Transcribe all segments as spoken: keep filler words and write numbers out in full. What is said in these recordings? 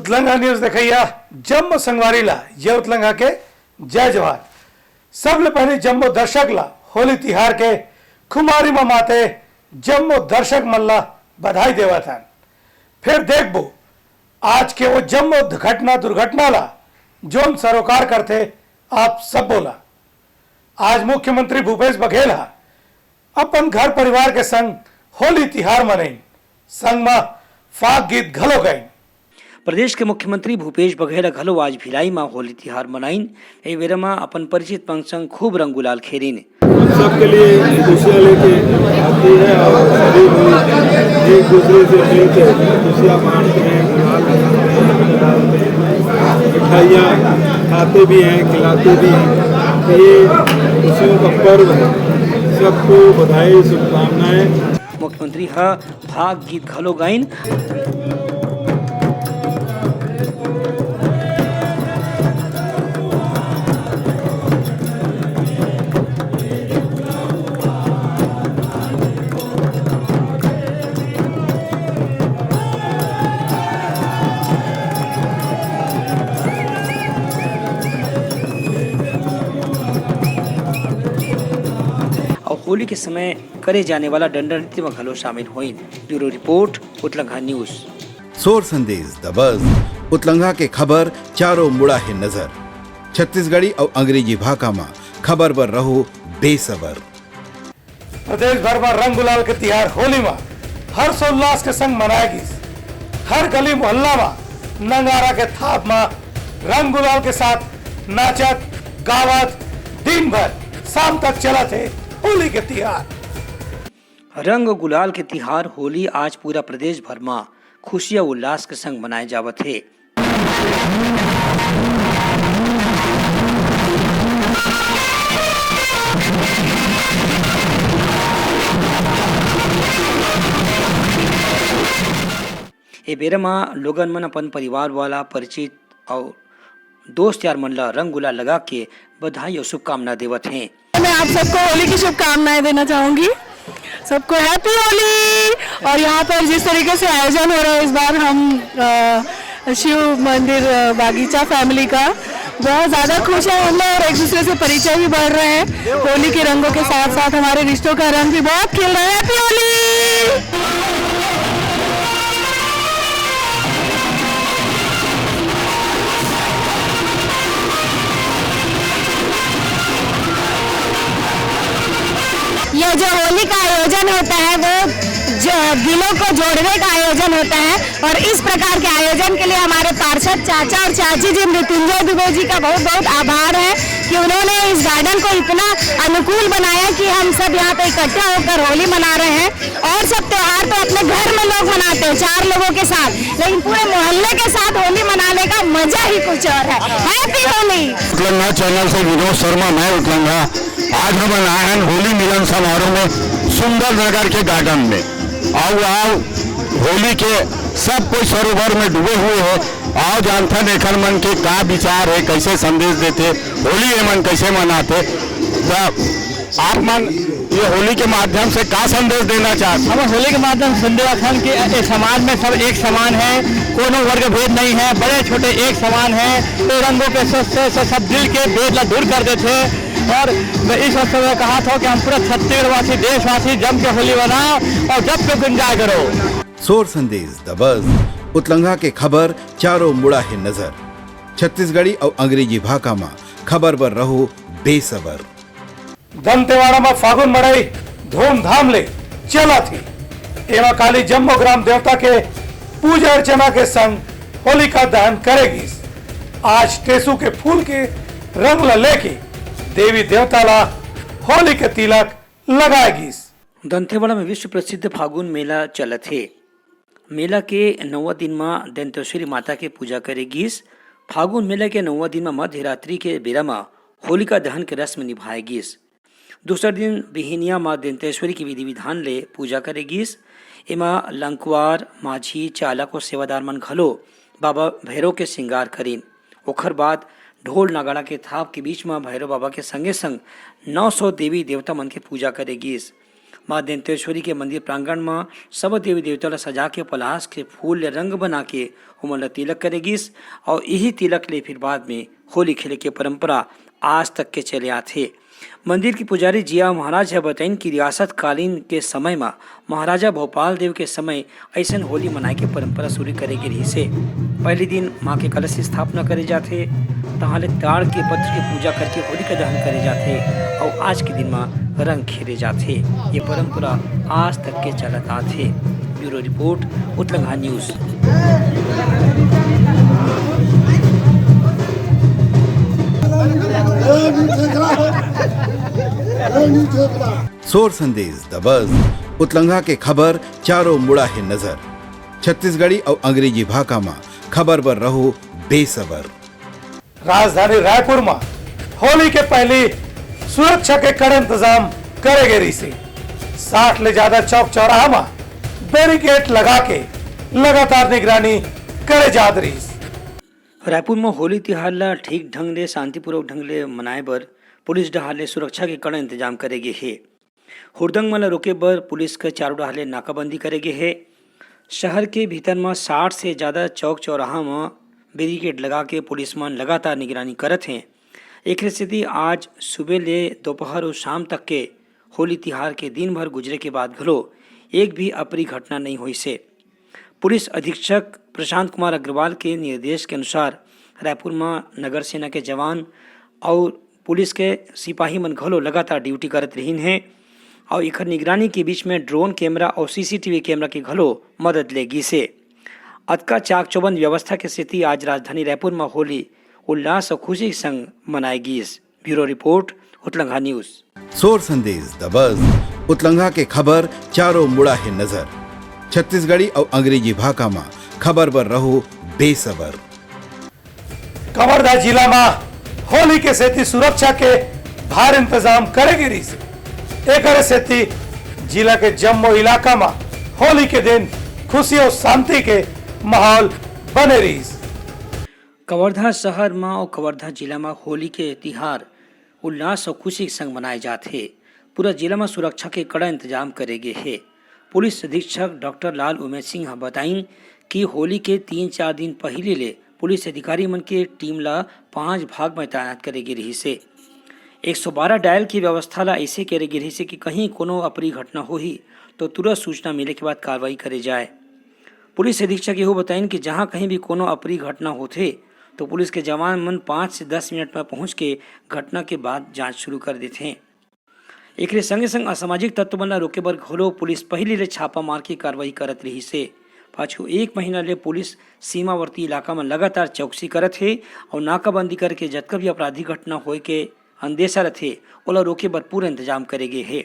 उतलंगा news देखइया जम्मो संगवारी ला ये उतलंगा के जय जोहार। सबले पहले जम्मो दर्शक ला होली तिहार के खुमारी म माते जम्मो दर्शक मन ला बधाई देवत हन। फिर देखबो आज के वो जम्मो घटना दुर्घटना ला जोन सरोकार करथे आप सब्बो ला। आज मुख्यमंत्री भूपेश बघेल ह अपन घर परिवार के संग होली तिहार मनइन, संग म फाग गीत घलो गाइन। प्रदेश के मुख्यमंत्री भूपेश बघेल ह घलो आज भिलाई म होली तिहार मनाइन। ए बेरा म अपन परिचित मन संग खूब रंग गुलाल खेलिन। सबके लिए खुशियाँ लेके आती है और सभी लोग एक दूसरे से मिलकर खुशियाँ बांटते हैं, गुलाल लगाते हैं, रंग डालते हैं, मिठाइयाँ खाते भी हैं, खिलाते भी हैं। तो ये खुशियों का पर्व है। सबको बधाई, शुभकामनाएं। मुख्यमंत्री ह फाग गीत घलो गाइन। अउ होली के समय करे जाने वाला डंडा नृत्य म घलो शामिल होइन। Bureau report, Utlangha news. सोर संदेश दबस, उतलंघा के खबर चारों मुड़ा हे नजर। छत्तीसगढ़ी अउ अंग्रेजी भाखा म खबर बर रहो बेसबर। प्रदेश भर म रंग गुलाल के तिहार होली म हर्षोल्लास के संग मनाए गिस। हर गली मोहल्ला म नंगारा के थाप म रंग गुलाल के साथ नाचत गावत दिन भर शाम तक चलत हे होली के तिहार। रंग गुलाल के तिहार होली आज पूरा प्रदेश भर म खुशी अउ उल्लास के संग मनाए जावत हे। ए बेरा म लोगन मन अपन परिवार वाला, परिचित अउ दोस्त यार मन ला रंग गुलाल लगा के बधाई अउ शुभकामना देवत हें। मैं आप सबको होली की शुभकामनाएं देना चाहूँगी। सबको हैप्पी होली। और यहाँ पर जिस तरीके से आयोजन हो रहा है इस बार, हम अ, शिव मंदिर, अ, बागीचा फैमिली का, बहुत ज़्यादा खुश है हम लोग और एक दूसरे से परिचय भी बढ़ रहे हैं। होली के रंगों के साथ साथ हमारे रिश्तों का रंग भी बहुत खिल रहा है। हैप्पी होली। ये जो होली का आयोजन होता है, वो जो दिलों को जोड़ने का आयोजन होता है, और इस प्रकार के आयोजन के लिए हमारे पार्षद चाचा और चाची जी मृत्युंजय दुबे जी का बहुत बहुत आभार है कि उन्होंने इस गार्डन को इतना अनुकूल बनाया कि हम सब यहाँ पे इकट्ठा होकर होली मना रहे हैं। और सब त्योहार तो अपने घर में लोग मनाते हैं चार लोगों के साथ, लेकिन पूरे मोहल्ले के साथ होली मनाने का मजा ही कुछ और है। हैप्पी होली। उतलंगा चैनल से विनोद शर्मा, मैं उतलंगा। आज हमन आए हन होली मिलन समारोह में सुंदर नगर के गार्डन में। अउ आओ, होली के सब कोई सरोवर में डूबे हुए हे। आओ जानथन एखर मन के का विचार हे, कैसे संदेश देथे, होली एमन कैसे मनाथे। त आप मन ये होली के माध्यम से का संदेश देना चाहत? हम होली के माध्यम से संदेश रखन कि ए समाज में सब एक समान है, कोनो वर्ग भेद नहीं है, बड़े छोटे एक समान है। तो रंगों के से, से, से सब दिल के भेद ला दूर कर देथे। और मैं इस अवसर में कहा था कि हम पूरा छत्तीसगढ़ वासी, देशवासी जम के होली मनाओ और जम के एंजॉय करो। सोर संदेश दबस, उतलंघा के खबर चारों मुड़ा हे नजर। छत्तीसगढ़ी अउ अंग्रेजी भाखा म खबर बर रहो बेसबर। दंतेवाड़ा म फागुन मड़ई धूमधाम ले चलत हे। एमा काली जम्मो ग्राम देवता के पूजा अर्चना के संग होलिका दहन करे गिस। आज टेसू के फूल के रंग ल लेके देवी देवता ला होली के तिलक लगाए गिस। दंतेवाड़ा में विश्व प्रसिद्ध फागुन मेला चलत हे। मेला के नौवा दिन म दंतेश्वरी माता के पूजा करे गिस। फागुन मेला के नौवा दिन म मध्य रात्रि के बेरा म होलिका दहन के रस्म निभाए गिस। दूसर दिन बिहिनिया म दंतेश्वरी के विधि विधान ले पूजा करे गिस। एमा लंकुवार, माझी, चालक अउ सेवादार मन घलो बाबा भैरव के श्रृंगार करिन। ओखर बाद ढोल नगाड़ा के थाप के बीच म भैरव बाबा के संगे संग नौ सौ देवी देवता मन के पूजा करे गिस। मां दंतेश्वरी के मंदिर प्रांगण म सब देवी देवता ल सजा के पलाश के फूल ले रंग बना के ओमन ल तिलक करे गिस, अउ इही तिलक ले फिर बाद में होली खेले के परंपरा आज तक के चले आथे। मंदिर के पुजारी जिया महाराज ह बताइन कि रियासत कालीन के समय म महाराजा भोपाल देव के समय अइसन होली मनाए के परंपरा शुरू करे गे रिहिस हे। पहली दिन मां के कलश स्थापना करे जाथे, तहां ले ताड़ के पत्र के पूजा करके होलिका दहन करे जाथे, अउ आज के दिन म रंग खेले जाथे। ये परंपरा आज तक के चलत आथे। Bureau report, Utlangha news. सोर संदेश दबस, उतलंघा के खबर चारों मुड़ा हे नजर। छत्तीसगढ़ी अउ अंग्रेजी भाखा म खबर बर रहो बेसबर। राजधानी रायपुर म होली के पहली सुरक्षा के कड़े इंतजाम करे गे रिहिसे। साठ ले ज्यादा चौक चौराहा म बैरिकेड लगा के लगातार निगरानी करे जात रिहिस। रायपुर म होली तिहार ल ठीक ढंग ले, शांतिपूर्वक ढंग ले मनाए बर पुलिस डहार ले सुरक्षा के कड़ा इंतजाम करे गे हे। हुड़दंग मन ल रोके बर पुलिस के चारों डहार ले नाकाबंदी करे गे हे। शहर के भीतर म साठ से ज्यादा चौक चौराहा म बैरिकेड लगा के पुलिस मन लगातार निगरानी करत हें। एखरे सेती आज सुबह ले दोपहर अउ शाम तक के होली तिहार के दिन भर गुजरे के बाद घलो एक भी अप्रिय घटना नइ होइस हे। पुलिस अधीक्षक प्रशांत कुमार अग्रवाल के निर्देश के अनुसार रायपुर म नगर सेना के जवान अउ पुलिस के सिपाही मन घलो लगातार ड्यूटी करत रहिन हे, अउ एखर निगरानी के बीच में ड्रोन कैमरा अउ सीसीटीवी कैमरा के घलो मदद ले गिस हे। अतका चाक चौबंद व्यवस्था के सेती आज राजधानी रायपुर म होली उल्लास अउ खुशी के संग मनाए गिस। Bureau report, Utlangha news. सोर संदेश दबस, उतलंघा के खबर चारों मुड़ा हे नजर। छत्तीसगढ़ी अउ अंग्रेजी भाखा म खबर बर रहो बेसबर। कवर्धा जिला म होली के सेती सुरक्षा के भार इंतजाम करे गे रिहिस। एकरे सेती जिला के जम्मो इलाका म होली के दिन खुशी अउ शांति के माहौल बने रिहिस। कवर्धा शहर म अउ कवर्धा जिला म होली के तिहार उल्लास अउ खुशी के संग मनाए जात हे। पूरा जिला म सुरक्षा के कड़ा इंतजाम करे गे हे। पुलिस अधीक्षक डॉक्टर लाल उमेश सिंह ह बताइन कि होली के तीन चार दिन पहिली ले पुलिस अधिकारी मन के टीम ल पांच भाग म तैनात करे गे रिहिस हे। एक सौ बारह डायल के व्यवस्था ल अइसे करे गे रिहिस हे कि कहीं कोनो अप्रिय घटना होही, तो तुरंत सूचना मिले के बाद कार्रवाई करे जाए। पुलिस अधीक्षक यहू बताइन कि जहां कहीं भी कोनो अप्रिय घटना होथे, तो पुलिस के जवान मन पाँच से दस मिनट म पहुंच के घटना के बाद जांच शुरू कर देथे। एकरे संगे संग असामाजिक तत्व मन ल रोके बर घलो पुलिस पहिली ले छापा मार के कार्रवाई करत रिहिस हे। पाछू एक महीना ले पुलिस सीमावर्ती इलाका म लगातार चौकसी करत हे अउ नाकाबंदी करके जतका भी आपराधिक घटना होए के अंदेशा रथे, ओला रोके बर पूरा इंतजाम करे गे हे।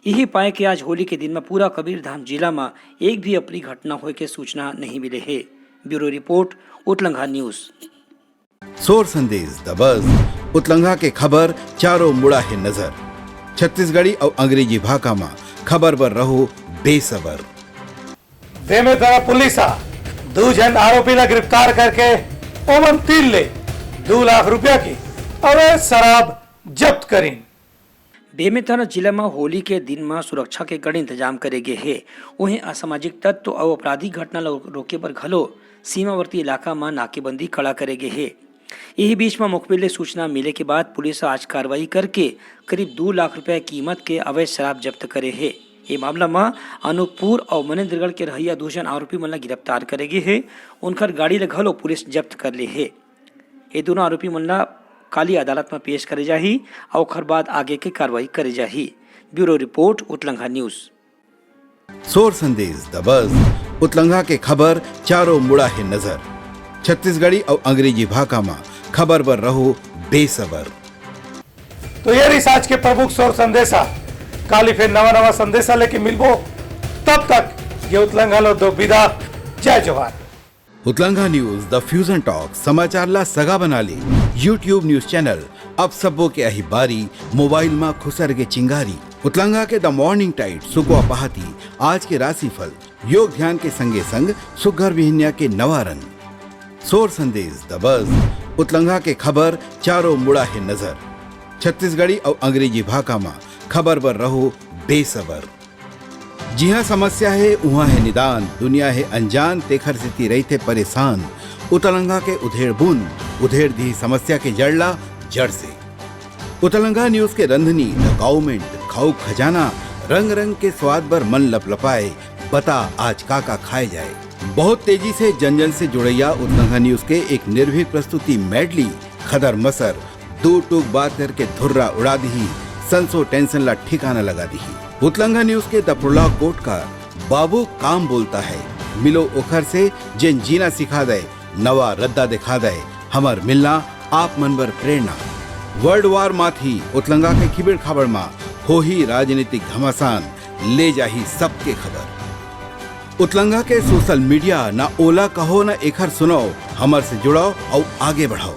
इही पाए के आज होली के दिन म पूरा कबीरधाम जिला म एक भी अप्रिय घटना होए के सूचना नहीं मिले हे। Bureau report, Utlangha news. सोर संदेश दबस, उतलंघा के खबर चारों मुड़ा हे नजर। छत्तीसगढ़ी अउ अंग्रेजी भाखा म खबर बर रहो बेसबर। बेमेतरा पुलिस ह दू झन आरोपी ला गिरफ्तार करके ओमन तीर ले दू लाख रुपया के अवैध शराब जब्त करिन। बेमेतरा जिला म होली के दिन म सुरक्षा के कड़े इंतजाम करे गे हे। उहें, असामाजिक तत्व अउ आपराधिक घटना ल रोके बर घलो सीमावर्ती इलाका म नाकेबंदी कड़ा करे गे हे। इही बीच म मुखबिर ले सूचना मिले के बाद पुलिस ह आज कार्रवाई करके करीब दू लाख रुपया कीमत के अवैध शराब जब्त करे हे। ए मामला म अनूपपुर अउ मनेंद्रगढ़ के रहइया दू झन आरोपी मन ल गिरफ्तार करे गे हे। उनकर गाड़ी ल घलो पुलिस जब्त कर ले हे। ए दूनों आरोपी मन ल काली अदालत म पेश करे जाही अउ ओखर बाद आगे के कार्रवाई करे जाही। Bureau report, Utlangha news. सोर संदेश दबस, उतलंघा के खबर चारों मुड़ा हे नजर। छत्तीसगढ़ी अउ अंग्रेजी भाखा म खबर बर रहो बेसबर। तो ये रिहिस आज के प्रमुख सोर संदेशा। काली फिर नवा नवा संदेशा लेके मिलबो। तब तक ये उतलंघा ल दो बिदा। जय जोहार। उतलंघा न्यूज, द फ्यूजन टॉक, समाचार ला सगा बना ले। YouTube न्यूज चैनल, अब सबो के अही बारी, मोबाइल मा खुसर गे चिंगारी। उतलंघा के द मॉर्निंग टाइट, सुकवा पहाती, आज के राशिफल, योग ध्यान के संगे संग सुग्घर बिहनिया के नवा रंग। सोर संदेश दबस, उतलंघा के खबर चारों मुड़ा हे नजर। छत्तीसगढ़ी अउ अंग्रेजी भाखा मा खबर बर रहो बेसबर। जिहाँ समस्या हे, उहाँ हे निदान, दुनिया हे अनजान, तेखर सेती रहिथे परेशान। उतलंगा के उधेड़ बुन, उधेड़ दिही समस्या के जड़ ला जड़ से। उतलंगा न्यूज के रंधनी, द काउमेंट, खाऊ खजाना, रंग रंग के स्वाद बर मन लपलपाए, बता आज का का खाए जाए। बहुत तेजी से जन जन से जुड़ैया उतलंगा न्यूज के एक निर्भीक प्रस्तुति मेडली, खदर मसर, दू टूक बात करके धुर्रा उड़ा दिही, संसो टेंशन ला ठिकाना लगा दिही। उतलंगा न्यूज के द प्रोलॉग कोट का बाबू काम बोलता है, मिलो ओखर से जेन जीना सिखा दे, नवा रद्दा दिखा दे, हमर मिलना आप मन बर प्रेरणा। वर्ल्ड वार माथी उतलंगा के खिबेड़ खाबड़ मा होही राजनीतिक घमासान, ले जाही सबके खबर। उतलंगा के सोशल मीडिया, ना ओला कहो ना एखर सुनाओ, हमर से जुड़ाओ अउ आगे बढ़ाओ।